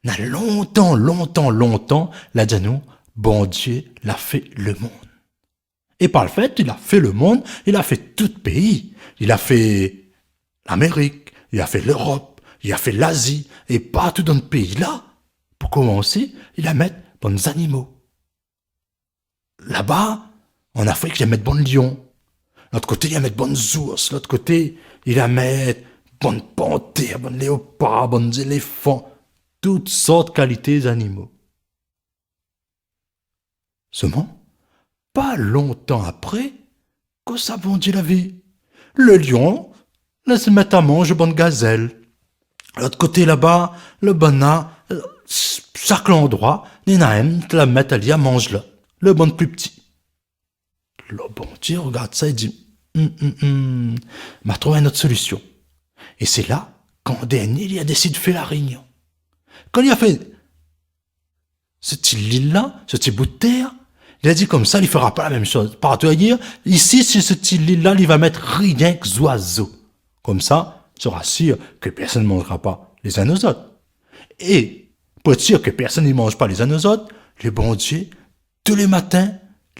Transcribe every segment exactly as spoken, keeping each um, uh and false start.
Na lontan, lontan, lontan, la di anou, Bondié la fé le monn. É par le fèt, li la fé le monn, li la fé tout péi. Li la fé Lamérik, li la fé Lérop, li la fé Lazi, é partou dan péi la, pou komansé, li la mèt bann zanimo. Laba, an Afrik, li la mèt bann lion. Lot koté, li la mèt bann zours. Lot koté, li la mèt bann pantèr, bann léopar, bann zéléfan. Tout sort kalité zanimo. Solman, pa lontan apré, kosa Bondié la vi ? Le lion la mèt a manz bann gazèl. Lot koté laba, le banna, euh, sh-, shak landroi, néna inn la mèt ali a manz le, le bann pli pti. Le Bondié i rogard sa, li di, « Hum, hum, hum, ma trouv in not solision. » É sé la, kan dèrnié, li la désid fé la réinion. Kan li la fé se ti lil la, se ti bout tèr, li la di konmsa, li fera pa la mèm shoz partou ayèr. Isi, si se ti lil la, li va mèt rienk zoizo. Konmsa, sera sir ke pèrsone manzra pa lé zinn lé zot. É pou èt sir ke pèrsone i manz pa lé zinn lé zot, le Bondié, tou lé matin,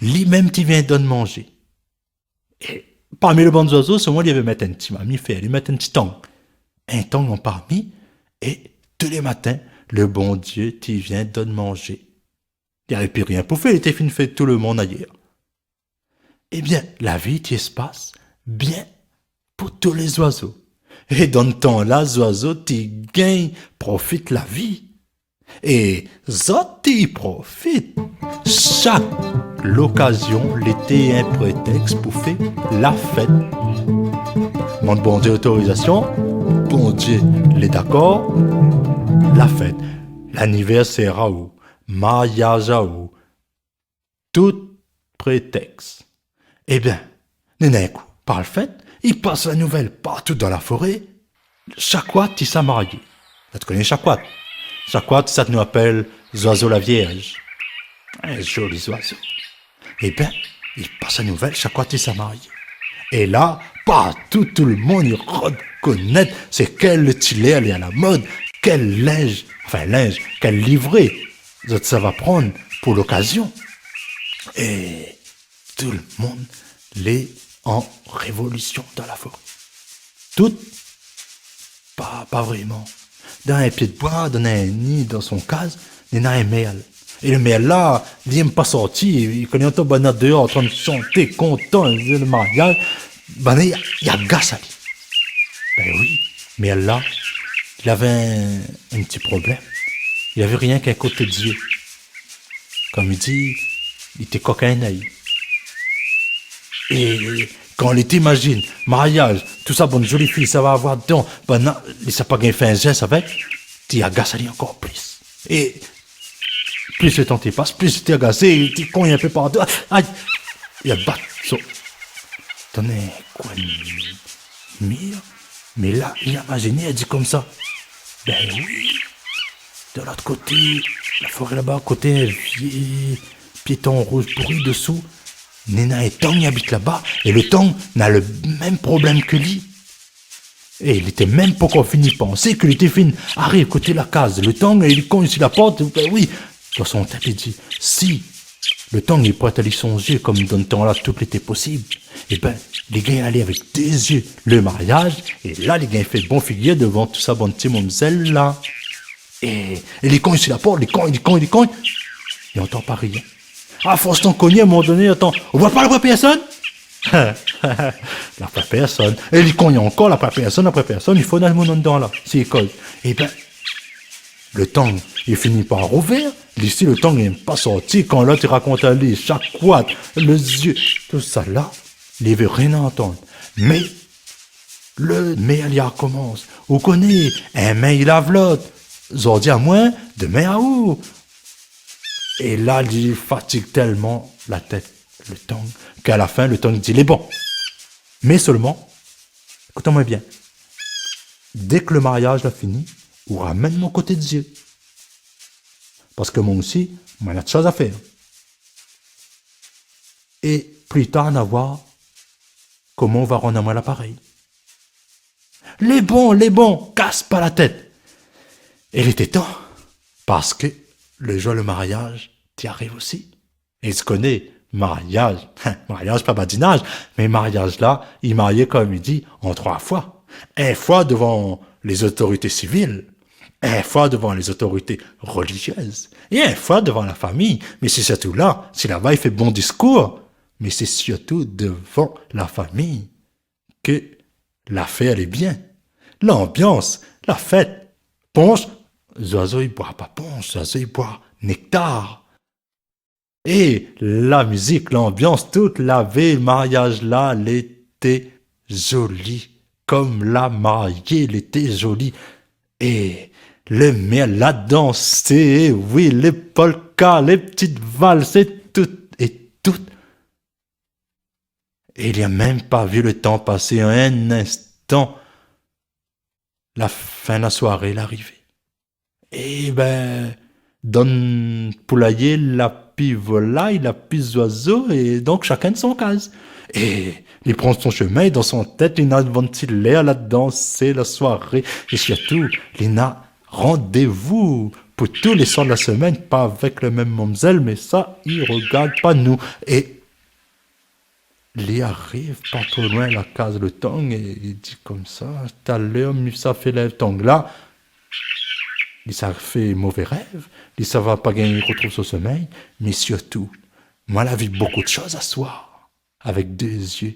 li mèm té i vien donn manzé. É parmi le bann zoizo, solman li la mèt in ti mamifèr, li la mèt in ti tang. In tang an parmi, é tou lé matin, le Bondié té i vien donn manzé. Li lavé pi rien pou fé, li té fine fé tou le monn ayèr. Ébin, la vi té i spas bien pou tou lé zoizo. É dan tan la, zoizo té i gingn profit la vi. É zot té i profit. Shak lokazion lété in prétèks pou fé la fèt. Demann Bondié lotorizasion, Bondié lé dakor, la fèt, lanivèrsèr aou, mariaz aou, tout prétèks. Ébin, néna in kou, par le fèt, i pas la nouvèl partou dan la foré, Shakwat i sa marié. Zot i koné shakwat ? Shakwat, sa nou apèl zoizo la vièrz. In zoli zoizo. Ébin, i pas la nouvèl, shakwat i sa marié. É la, partou, tout le monn i rekonèt sé kèl ti lèr lé a la mod, kèl linz, anfin linz, kèl livré zot i sava pran pou lokazion. É tout le monn lé an révolision dan la foré. Tout, pa, pa vréman. Dan in pié d'boi, dan in ni, dan son kaz, néna in mèrl. É le mèrl la, li èm pa sorti, li koné antan banna déor antrin shanté, kontan, le mariaz, banna i, i agas ali. Bin oui, mèrl la, li lavé in, in ti problèm. Li lavé rienk in koté zié. Konm i di, li té kokin nèy. É kan li té imazine mariaz, tout sa bann zoli fiy sava avoir dedan, banna, li sa pa gingn fé in zès avèk, té i agas ali ankor plis. É plis le tan té i pas, plis li té agasé, li té i kogn in pé partou. Ay ! Li la bat son, dan in koin mir. Mé la, li la imaziné, li la di konmsa, bin oui, de lot koté la foré laba, koté in vié pié tan rouz pouri désou, néna in tang i abit laba, é le tang na le mèm problèm ke li. É li té mèm pankor fini pansé ke li té fine ariv koté la kaz le tang, é li kogn si la port, bin oui, dan son tèt li di, si le tang i pé ali sonzé konm dan tan la tout lété posib, ébin, li gingn alé avèk dé zié le mariaz, é la li gingn fé bon figir devan tout sa bann ti mamzèl la. É, é li kogn si la port, li kogn, li kogn, li kogn. Li antan pa rien. A fors tan kogné, a in moman doné, li antan, « Ou voi pa, la poin pèrsone ? » La poin pèrsone. É li kogn ankor, la poin pèrsone, la poin pèrsone, i fo néna moun andan la, si i koz. Ébin, le tang i fini par rouvèr, li si le tang i èm pa sorti, kan lot i rakont ali shakwat, le zié, tout sa la, li vé rien antann. Mé le mèrl i akomans. Ou koné, in min i lav lot. Zordi amoin, domin aou. É la, li fatig tèlman la tèt le tang, ke a la fin, le tang i di, « Lé bon. Mé solman, ékout amoin bien. Dèk le mariaz la fini, ou ramèn mon koté zié. Parske moin osi, moin néna dé shoz a fèr. É pli tar, nou va voir koman ou va rann amoin laparèy. » « Lé bon, lé bon, kas pa la tèt. » É lété tan. Parske le zour le mariaz té i ariv osi. É zot i koné, mariaz, mariaz pa badinaz, mé mariaz la, i marié, konm i di, an troi foi. In foi dovan lé zotorité sivil, in foi dovan lé zotorité relizièz, é in foi dovan la fami. Mé sé sirtou la, si laba i fé bon diskour, mé sé sirtou dovan la fami ke lafèr lé bien. Lanbians, la fèt, ponsh, zoizo i boi pa ponsh, zoizo i boi néktar. É la mizik, lanbians, tout la vi, mariaz la lété zoli, konm la marié lété zoli. É le mèr la dansé, é oui, lé polka, lé ptit vals, é tout, é tout. É li la mèm pa vi le tan pasé, an in instan, la fin la soiré la arivé. É bin, dann poulazié, la pi volay, la pi zoizo, é donk shakinn son kaz. É li pran son shomin, é dan son tèt, li na in bon ti lèr la dansé la soiré. É sirtou, li na randévou pou tou lé soir la semèn, pa avèk le mèm mamzèl, mé sa i rogard pa nou. É li ariv pa tro loin la kaz le tang é li di konmsa, talèr mi sa fé lèv tang la, li sa fé mové rèv, li sava pa gingn rotrouv son somèy, mé sirtou, moin la vi bonpé de shoz aswar avèk dé zié.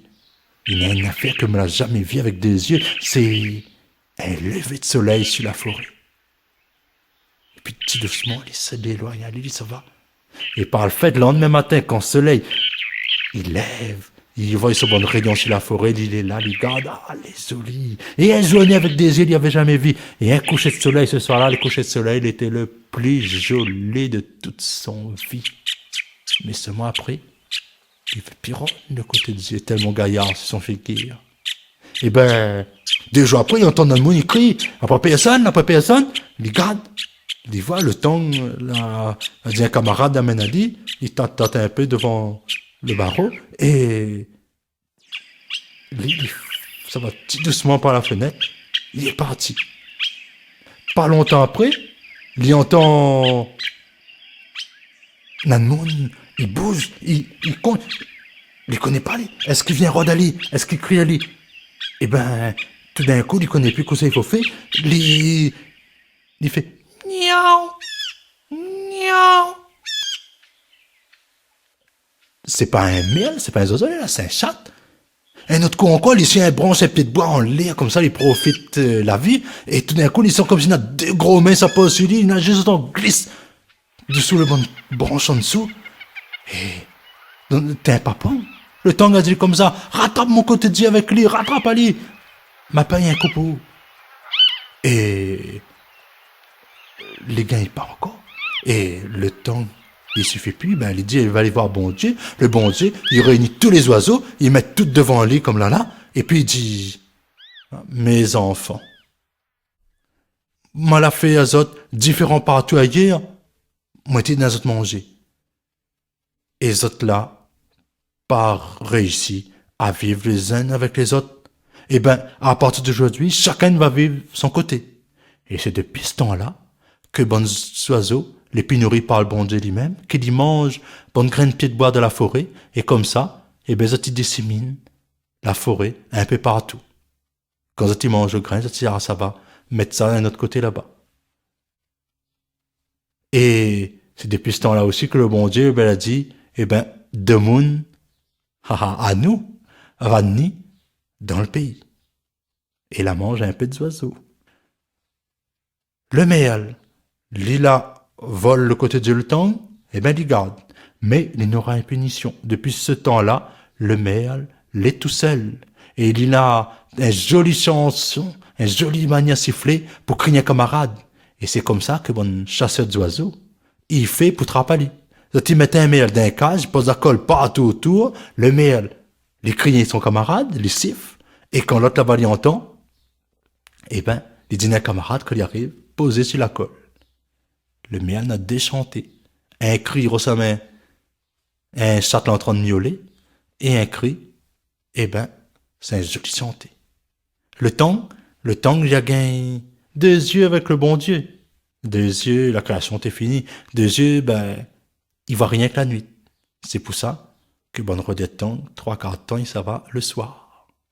Néna in afèr ke moin la zamé vi avèk dé zié, sé in lévé de solèy si la foré. Épi ti dousman, li sa déloigne, li, li sava. É par le fèt, landmin matin, kan solèy i lèv, li voi son bann réyon si la foré, li lé la, li gard, ah, lé zoli. É in zourné avèk dé zié li lavé zamé vi. É in koushé de solèy, se soir la, le koushé de solèy, lété le pli zoli de tout son vi. Mé solman apré, li fé pi ronn le koté de zié, tèlman gayar si son figir. É bin, dé zour apré, li antann in moun i kri, apré pèrsone, apré pèrsone, li gard, li voi le tang, la, la di in kamarad, la amenn ali, li tat, tat in pé dovan le baro, é li, li sava ti dousman par la fenèt, li lé parti. Pa lontan apré, li antann in moun, li bouz, li, li kon-, li koné pa li. Èske li vien rod ali ? Èske li kri ali ? É bin, toudinkou, li koné pi kosa i fo fé. Li, li fé miaou, miaou. Sé pa in mèrl, sé pa in zozo, la, sé in shat. In ot kou ankor, li suiv in bransh, in pié d'boi anlèr, konmsa, li profit, euh, la vi, é toudinkou, li san konmsi na dé gro min sa poz su li, li na zis antan glis dosou le bann bransh an dsou. É, donk, té in papan. Le tang la di konmsa, ratrap mon koté d'zié avèk li, ratrap ali. Ma pèy in kou pou ou. É li gingn pa ankor. É le tang, li sifi pi, bin, li di, li va alé voir Bondié. Le Bondié, li réini tout lé zoizo, li mèt tout dovan li konm la la, épi li di, mé zanfan, moin la fé azot diféran partou ayèr, moin té done azot manzé. É zot la pa réisi a viv lé zinn avèk lé zot. É bin, a partir d'ojourdui, shakinn va viv son koté. É sé dopi se tan la ke bann zoizo lé pi nouri par le Bondié li mèm, ke li manz bann grin pié d'boi dan la foré, é konmsa, é bin, zot i disémine la foré in pé partou. Kan zot i manz le grin, zot i sava mèt sa in ot koté laba. É sé dopi se tan la osi ke le Bondié, bin, la di, é bin, demoun, ha, ha, anou, va ni dan le péi. É la manz in pé d'zoizo. Le mèrl, li la vol le koté de le tang, é bin, li gard. Mé li nora in pinision. Dopi se tan la, le mèrl lé tousèl. É li na in zoli shanson, in zoli manièr siflé pou kriy in kamarad. É sé konmsa ke bann shasèr d'zoizo i fé pou trap ali. Zot i mèt in mèrl dan in kaz, i poz la kol partou otour, le mèrl, li kriy son kamarad, li sif, é kan lot laba li antann, é bin, li di in kamarad ke li ariv pozé su la kol. Le mèrl na dé shanté. In kri i rosanm in shat antrin miolé, é in kri, é bin, sé in zoli shanté. Le tang, le tang, li la gingn dé zié avèk le Bondié. Dé zié, la kréasion té fini. Dé zié, bin, i voi rienk la nuit. Sé pou sa ke bann rodèr tang, troi kar d'tan, i sava le soir.